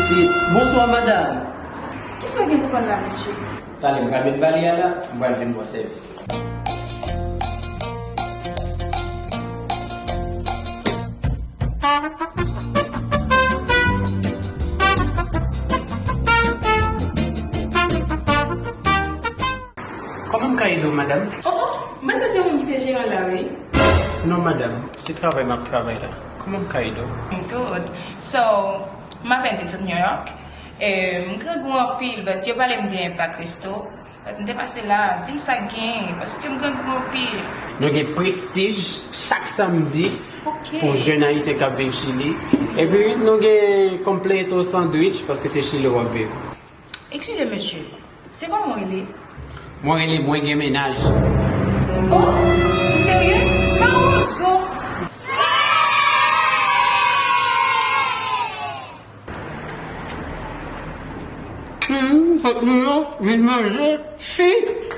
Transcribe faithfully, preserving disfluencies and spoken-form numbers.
Pitit, bonswa madanm. Kisa w gen pou vann la, mesye? Talè, m pral vin ba li a la, m pral vin ba w sèvis. Kòman m ka ede w, madanm? Oh, oh, m panse se ou menm ki te jeran la, wi. Non, madanm, se travay m ap travay la. Kòman m ka ede w? I'm good. So, m apèn te sot New York. E, m grangou anpil, but yo pale m de Impact Resto. But m te pase la, di m sa k gen, paske m grangou anpil. Nou gen Prestige chak samdi pou jèn ayisyen k ap viv Chili. Epi nou gen Completo Sandwich, paske se Chili w ap viv. Eskize, mesye, se kòman w rele? Mwen rele Mwen gen mennaj. Oh, ou serye? Mawon, so. Hmm, sot New York, vin manje. Chik.